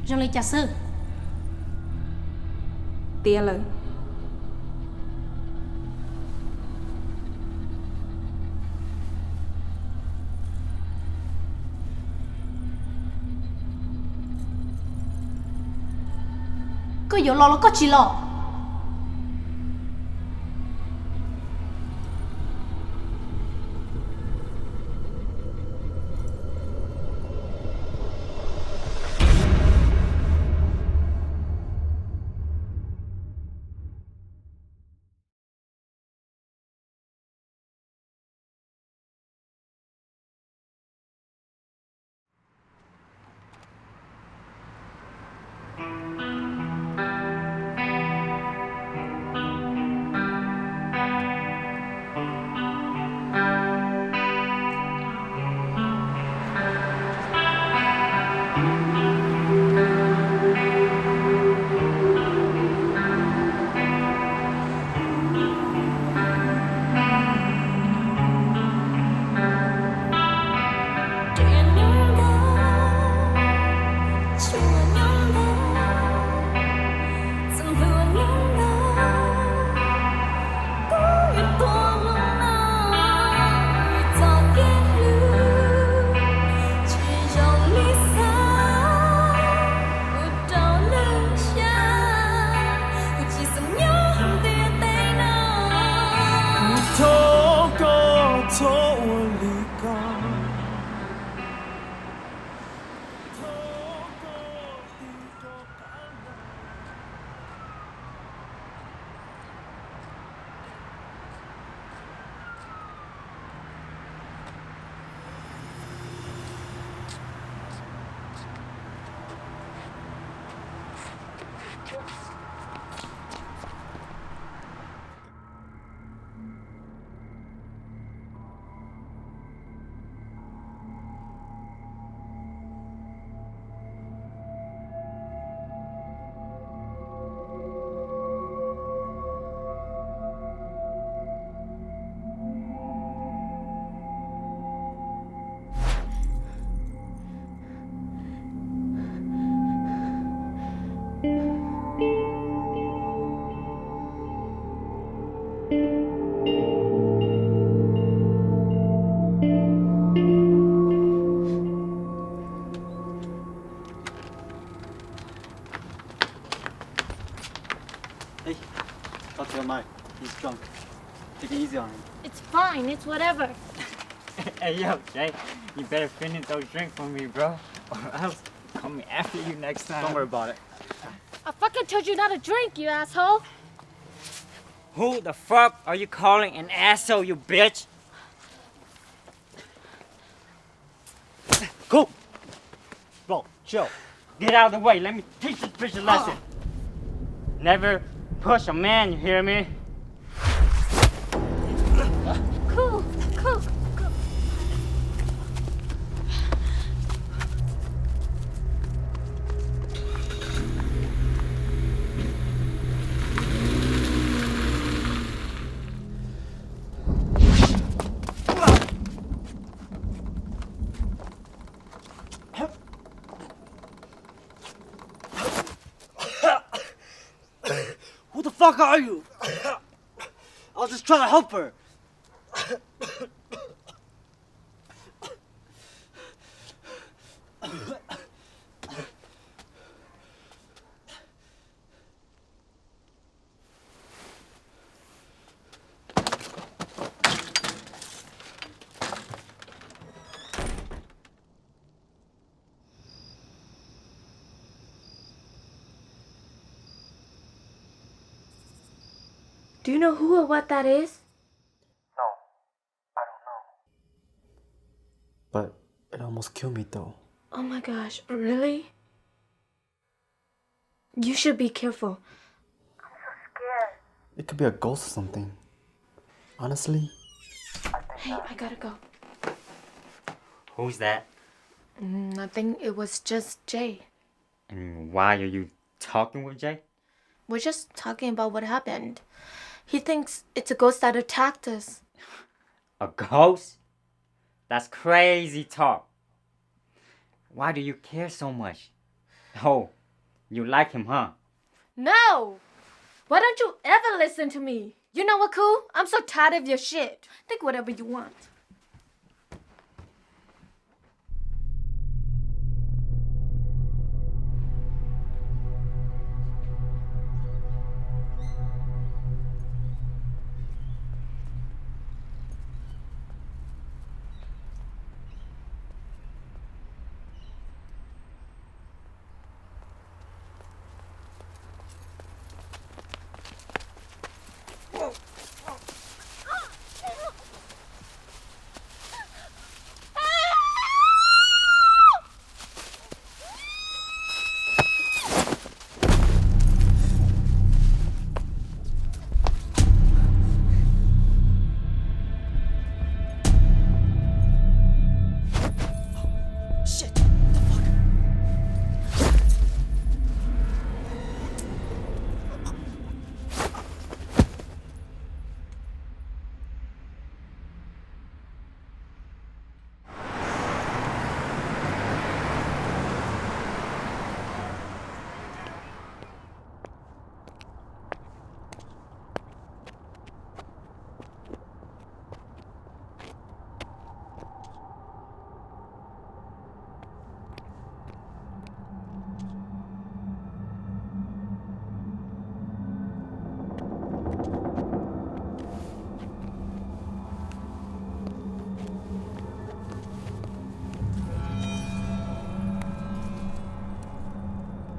Zoo li cas xwb? Tiav lawm. Koj yuav los los koj tsis los? Kuv thov koj txhob ua li ko. Hey, talk to your mic. He's drunk. Take it easy on him. It's fine. It's whatever. Hey, yo, Jay, you better finish those drinks for me, bro, or else I'm coming after you next time. Don't worry about it. I fucking told you not to drink, you asshole. Who the fuck are you calling an asshole, you bitch? Cool. Bro, chill. Get out of the way. Let me teach this bitch a lesson. Never push a man, you hear me? Cool, cool, cool. Who the fuck are you? I was just trying to help her. Do you know who or what that is? No, I don't know. But it almost killed me though. Oh my gosh, really? You should be careful. I'm so scared. It could be a ghost or something. Honestly. Hey, I gotta go. Who's that? Mm, I think it was just Jay. And why are you talking with Jay? We're just talking about what happened. He thinks it's a ghost that attacked us. A ghost? That's crazy talk. Why do you care so much? Oh, you like him, huh? No! Why don't you ever listen to me? You know what, Cool? I'm so tired of your shit. Think whatever you want. Shit, what the fuck?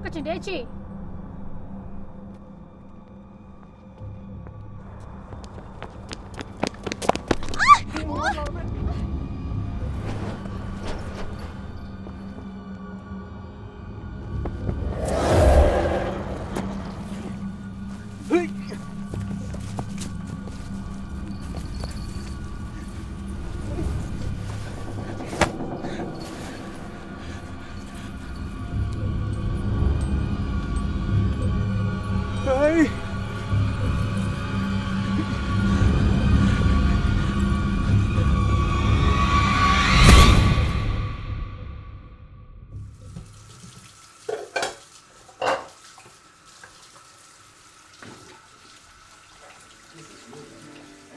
Koj tseem deb tsi?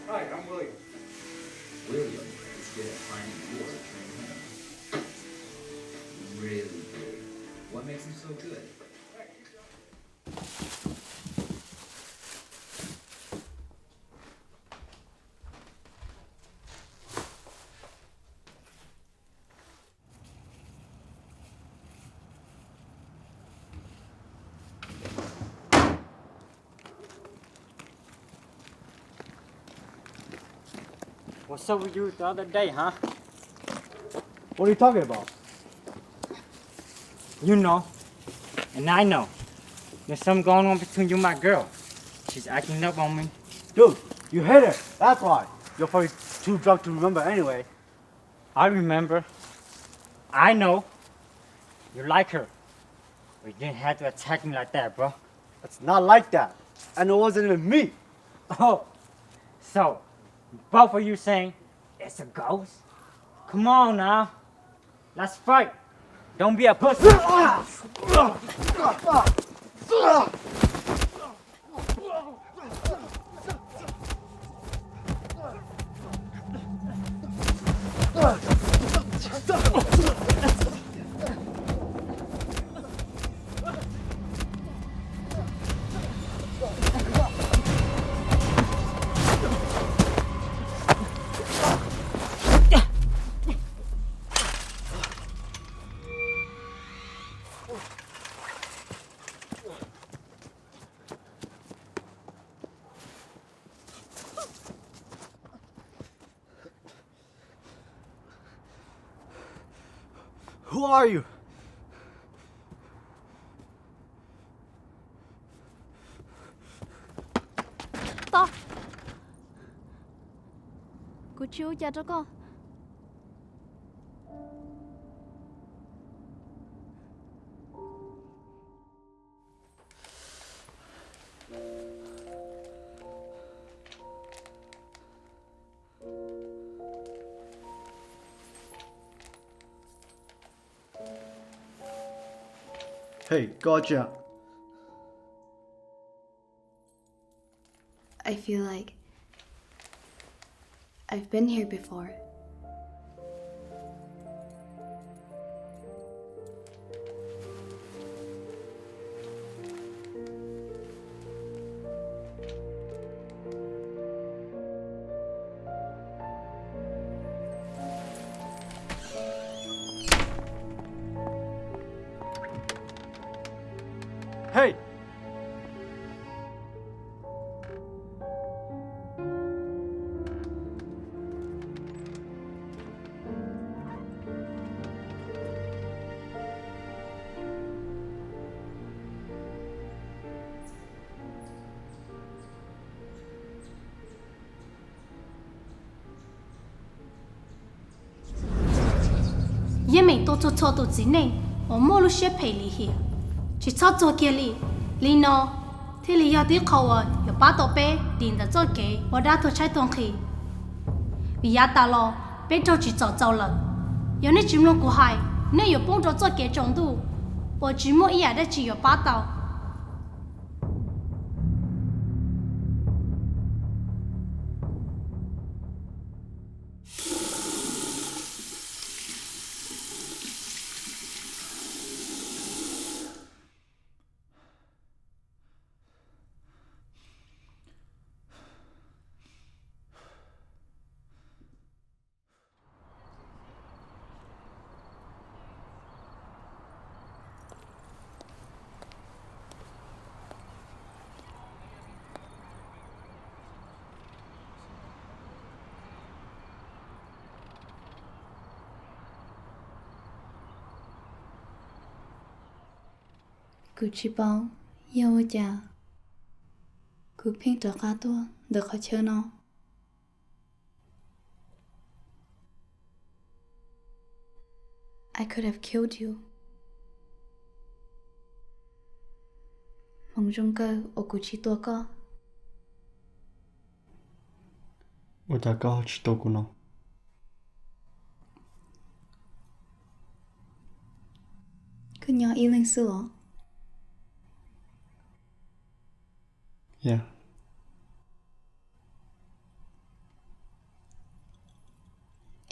Hi, I'm William. William is good at finding you or training him. Really good. What makes him so good? What's up with you the other day, huh? What are you talking about? You know, and I know, there's something going on between you and my girl. She's acting up on me. Dude, you hit her. That's why. You're probably too drunk to remember anyway. I remember. I know. You like her. But you didn't have to attack me like that, bro. It's not like that. And it wasn't even me. Oh, so both of you saying it's a ghost? Come on now. Let's fight. Don't be a pussy. Who are you? Tos, kuv tsis ua cas rau koj. Hey, koj tseem I feel like I've been here before. Hey! Yeej meem tuaj txhua txhua tus txiv neej uas muaj lub siab phem lim hiam, tsis txhob txuag kiag li. Li no thiaj li yog tib qho uas yuav pab tau peb dim ntawm txoj kev ua dab tuag tshaib tuag nqhis. Vim yav tas los peb raug tsim txom txaus lawm. Yog nej tsis mloog kuv hais, nej yuav poob rau txoj kev tsaus ntuj uas tsis muaj ib yam dab tsi yuav pab tau. Kuv tsis paub yog ua cas kuv pheej rov qab tuaj ntawm qhov chaw no. I could have killed you. Hmoov zoo kawg uas kuv tsis tua koj. Ua cas koj ho tsis tua kuv no? Koj nyob ib leeg xwb los? Yog.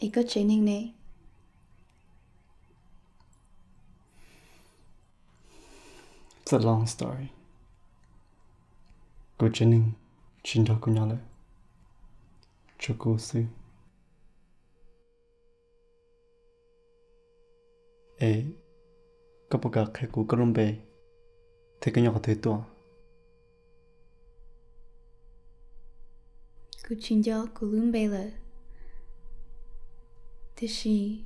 Es koj tsev neeg ne? It's a long story. Kuv tsev neeg tsis nrog kuv nyob lawm, tshuav kuv xwb. Es koj puas kam qhia kuv koj lub npe thiab koj nyob qhov twg tuaj? Kuv tsis nco kuv lub npe lawm, tiam sis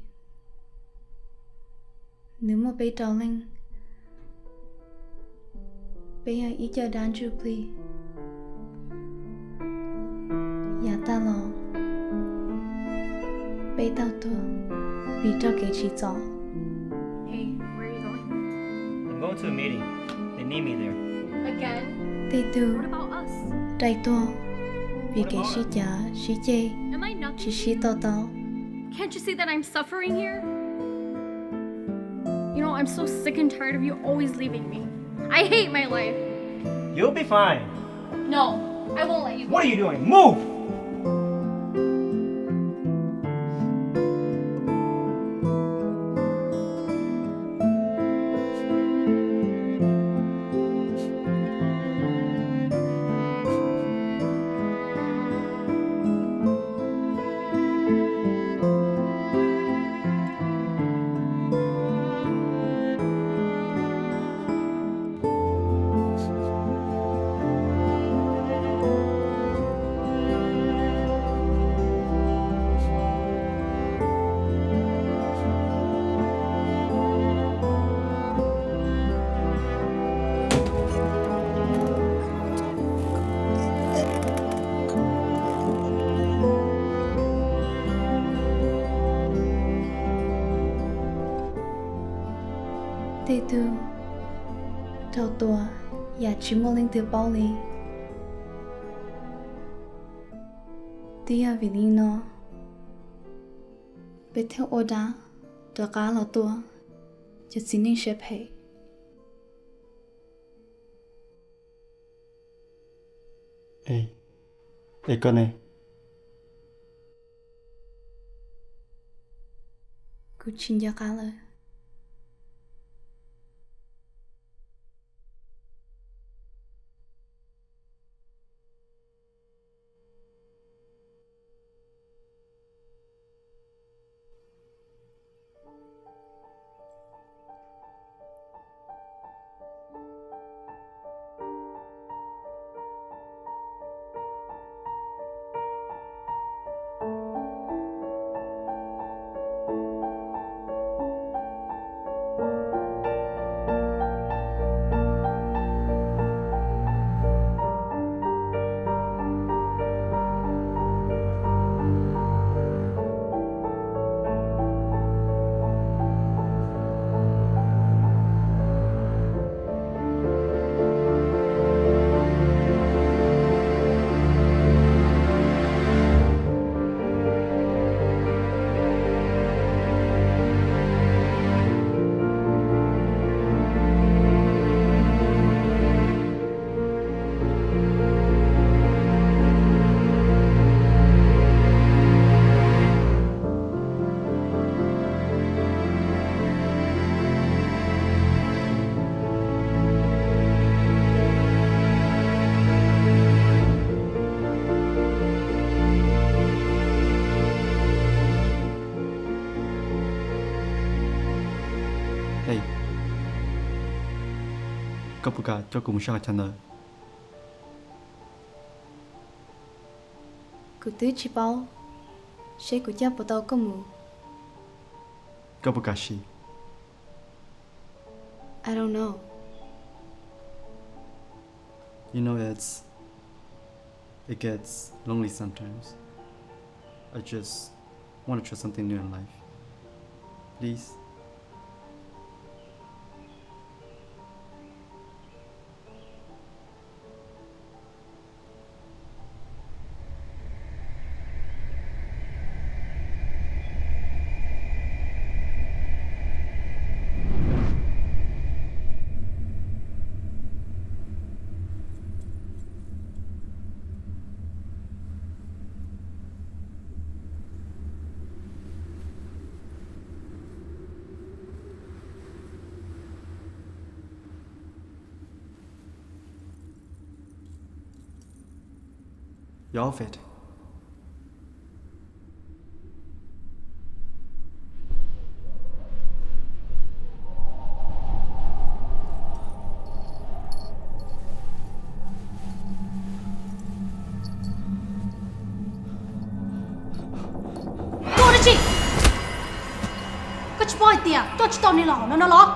nws muaj peb rau leej. Peb yog ib co dab ntsuj plig. Yav tag los peb tau tuag vim raug kev tsim txom. Hey, where are you going? I'm going to a meeting. They need me there. Again? Tej tug What about us? Raug tuag vim kev sib cav sib ceg, Am I nothing tsis to sib you? To taub. Can't you see that I'm suffering here? You know, I'm so sick and tired of you always leaving me. I hate my life. You'll be fine. No, I won't let you go. What are you doing? Move! Tej tug raug tua yam tsis muaj leej twg paub li. Twb yog vim li no peb thiaj ua dab rov qab los tua cov txiv neej siab phem. Es, es koj ne? Kuv tsis nco qab lawm. Hey, koj puas kam coj kuv mus sab qhov chaw ntawd? Kuv twb tsis paub seb kuv coj puas tau koj mus. Koj puas kam sim? I don't know. You know, it's, it gets lonely sometimes. I just want to try something new in life. Please. Your outfit. Koj ua dab tsi? Koj tsis paub hais tias koj tsis tau nws los hauv no no los?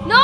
No!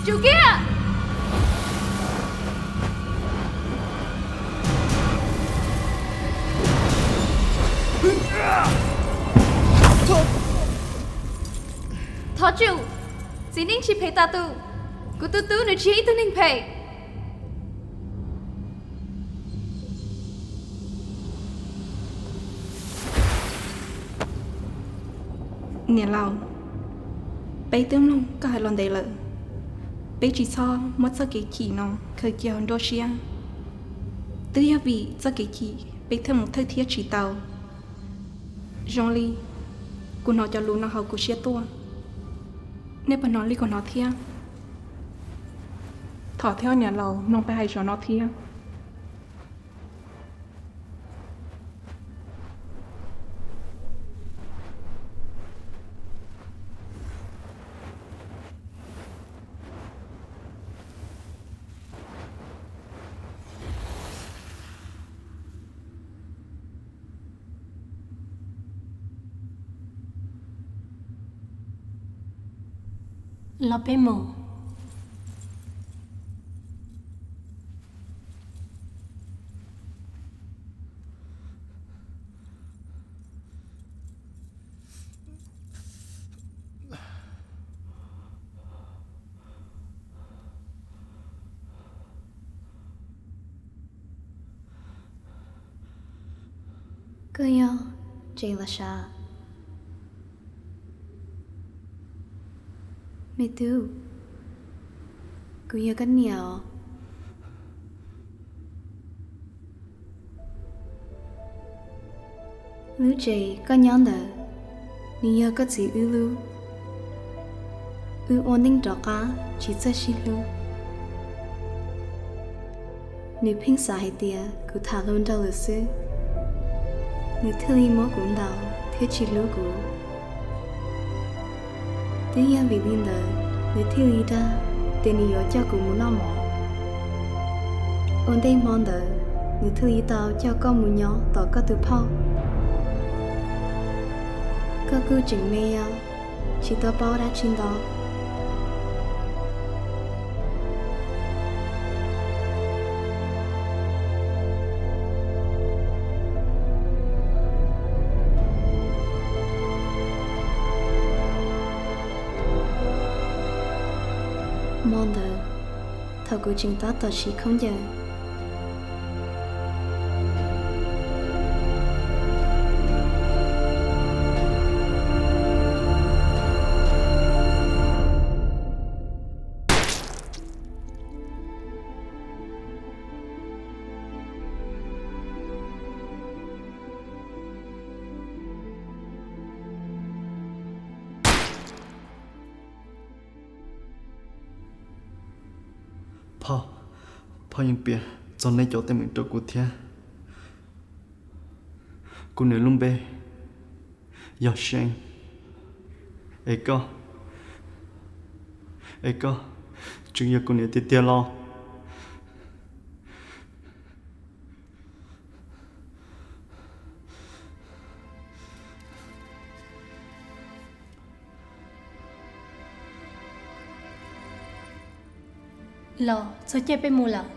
Tsum kiag! Thov tsum! Txiv neej tsis phem tas tus. Kuv tus tub nws tsis yog ib tug neeg phem. Niam laus, peb twb mloog koj hais los ntev lawm. Peb tsis txhob muab txoj kev chim no khaws cia nruab siab. Twb yog vim txoj kev chim peb thiaj mus thawj thiab tsis tau. Zoo li kuv hnov cov lus no hauv kuv siab tuaj. Nej puas hnov li kuv hnov thiab? Thov thiab niam laus, mloog peb hais zaum no thiab. Los peb mus. Koj yog Tsev los sav? Me tub, kuv yog koj niam os. Lub tsev koj nyob ntawd, nws yog koj txiv wb lub. Wb ua neej rov qab tsis txawj sib hlub. Nws pheej xav hais tias kuv tham hluas nraug lawm xwb, nws thiaj li muab kuv ntaus thiab tsis hlub kuv. Twb yog vim li ntawd nws thiaj li dag tias nws yuav coj kuv mus noj mov. Ua ntej hmo ntawd nws thiaj li tau coj koj mus nyob tom koj tus phauj. Koj kuj tseem me os, tsis tau paub dab tsi ntau. Hmo ntawd, thaum kuv tseem tab tom siv khaub ncaws, Phauj, phauj yeej piav txog neb cov teeb meem rau kuv thiab. Kuv niam lub npe yog Seeb. Es koj, es koj tseem yog kuv niam tiag tiag los? Los txog caij peb mus lawm.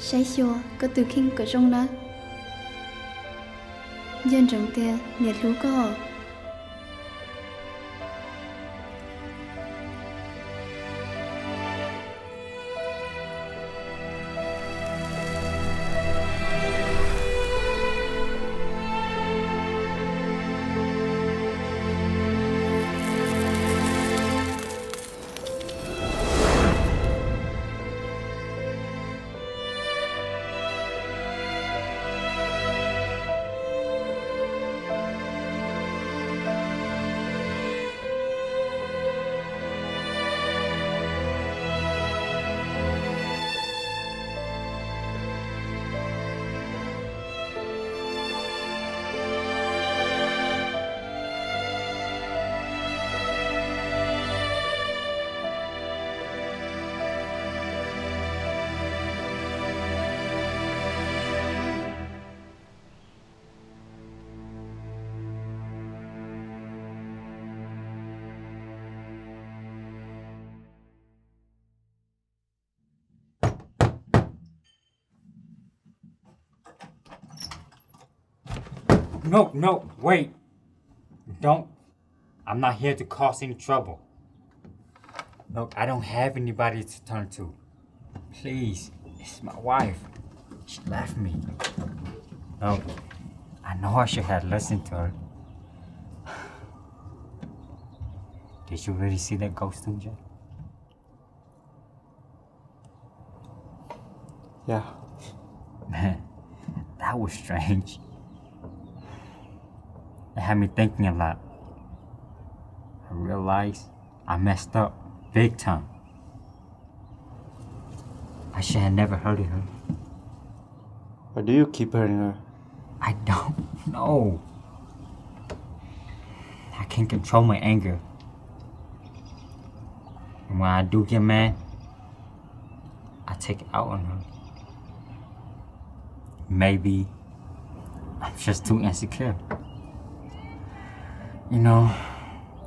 Saib xyuas koj tus kheej kom zoo nawb. Nco ntsoov tias niam hlub koj. No, no, wait. Don't. I'm not here to cause any trouble. Look, I don't have anybody to turn to. Please, it's my wife. She left me. Look, I know I should have listened to her. Did you really see that ghost too, Jack? Yeah. Man, that was strange. It had me thinking a lot. I realized I messed up big time. I should have never hurted her. Why do you keep hurting her? I don't know. I can't control my anger. And when I do get mad, take it out on her. Maybe I'm just too insecure. You know,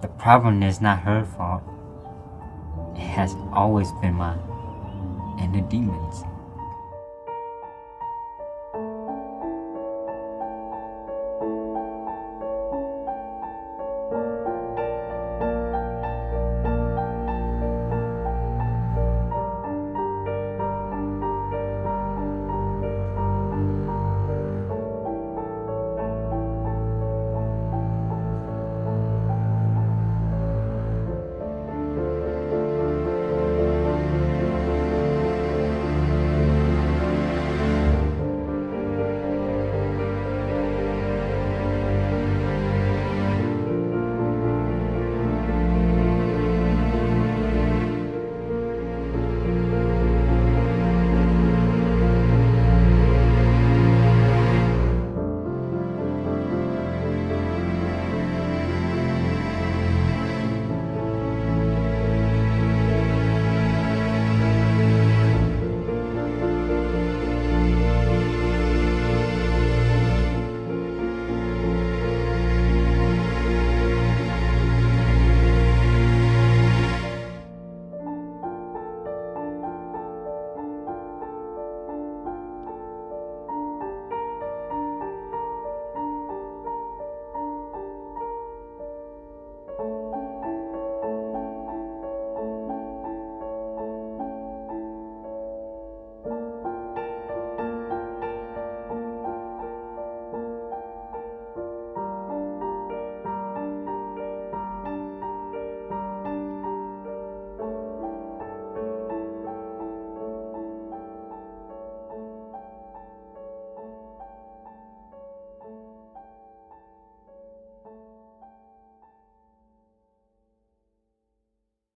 the problem is not her fault. It has always been mine and the demons.